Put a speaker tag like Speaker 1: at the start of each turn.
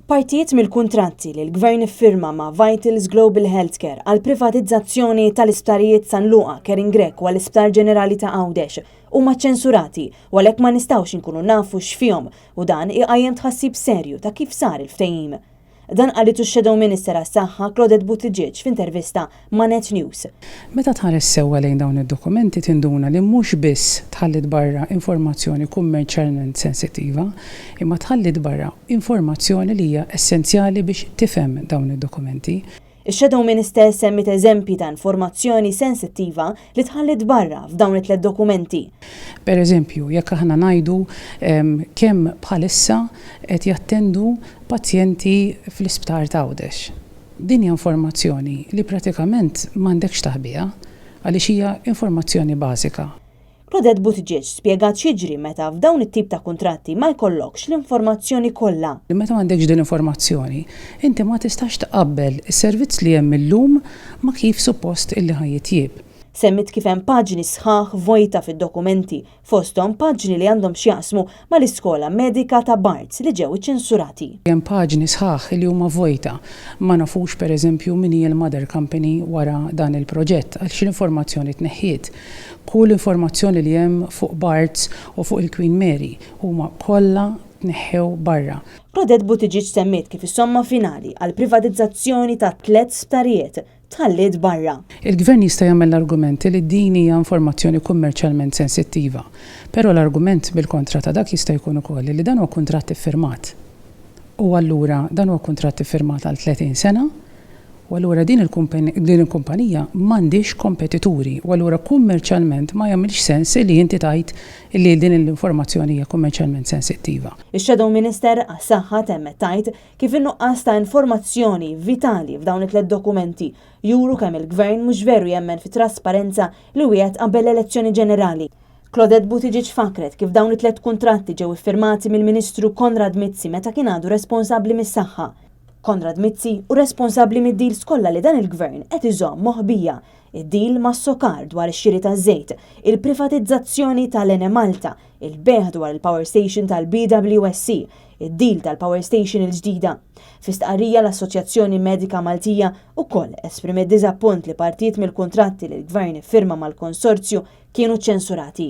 Speaker 1: Partijiet mill-kuntratti li l-Gvern iffirma ma' Vitals Global Healthcare għall-privatizzazzjoni tal-isptarijiet San Luqa, Karen Grech u għall-Isptar Ġenerali ta' Għawdex huma ċensurati u għalhekk ma nistgħux inkunu nafu x'fihom u dan iqajjem tħassib serju ta' kif sar il-ftehim. Dan qalitu x-Shadow Minister għas-Saħħa Claudette Buttigieg f'intervista ma' Net News.
Speaker 2: Meta tħares sewwa lejn dawn id-dokumenti tinduna li mhux biss tħalliet barra informazzjoni kummerċjalment sensittiva, imma tħalliet barra informazzjoni li hija essenzjali biex tifhem dawn id-dokumenti.
Speaker 1: Ix-Shadow Minister semmiet eżempji ta' informazzjoni sensittiva li tħalliet barra f'dawn it-tliet dokumenti.
Speaker 2: Per eżempju, jekk aħna ngħidu kemm bħalissa qed jattendu pazjenti fl-isptar t'Għawdex. Din hija informazzjoni li pratikament m'għandekx taħbiha għaliex hija informazzjoni bażika.
Speaker 1: Claudette Buttigieg spjegat x'jiġri meta f'dawn it-tip ta' kuntratti ma jkollokx l-informazzjoni kollha.
Speaker 2: Meta m'għandekx din l-informazzjoni, inti ma tistax tqabbel is-servizz li hemm illum ma' kif suppost illi ħa jitjieb.
Speaker 1: Semmiet kif hemm paġni sħaħ vojta fid-dokumenti, fosthom paġni li għandhom x'jaqsmu mal-iskola medika ta' Barts li ġew iċċensurati.
Speaker 2: Hemm paġni sħaħ li huma vojta. Ma nafux per eżempju min hi l-mother company wara dan il-proġett għaliex l-informazzjoni tneħħiet. Kull informazzjoni li hemm fuq Barts u fuq il-Queen Mary huma kollha tneħħew barra.
Speaker 1: Claudette Buttigieg semmiet kif is-somma finali għall-privatizzazzjoni ta' tliet sptarijiet tħalliet barra.
Speaker 2: Il-Gvern jista' jagħmel l-argument li din hija informazzjoni kummerċjalment sensittiva. Però l-argument bil-kontra ta' dak jista' jkun ukoll li dan huwa kuntratt iffirmat. U allura dan huwa kuntratt iffirmat għal 30 sena u allura din il-kumpanija m'għandhiex kompetituri u allura kummerċjalment ma jagħmilx sens li inti tgħid li din l-informazzjoni hija kummerċjalment sensittiva.
Speaker 1: Ix-Shadow Minister għas-Saħħa temmet tgħid kif in-nuqqas ta' informazzjoni vitali f'dawn it-tliet dokumenti juru kemm il-Gvern mhux veru jemmen fit-trasparenza li wiegħed qabel l-elezzjoni ġenerali. Claudette Buttigieg fakret kif dawn it-tliet kuntratti ġew iffirmati mill-Ministru Konrad Mizzi meta kien għadu responsabbli mis-saħħa. Konrad Mizzi hu responsabbli mid-deals kollha li dan il-Gvern qed iżomm moħbija, id-deal mas-Socar dwar ix-xiri taż-żejt, il-privatizzazzjoni tal-Enemalta, il-bejgħ dwar il-power station tal-BWSC, id-deal tal-power station il-ġdida. Fi stqarrija l-Assoċjazzjoni Medika Maltija wkoll esprimiet diżappunt li partijiet mill-kuntratti li l-Gvern iffirma mal-konsorzju kienu ċensurati.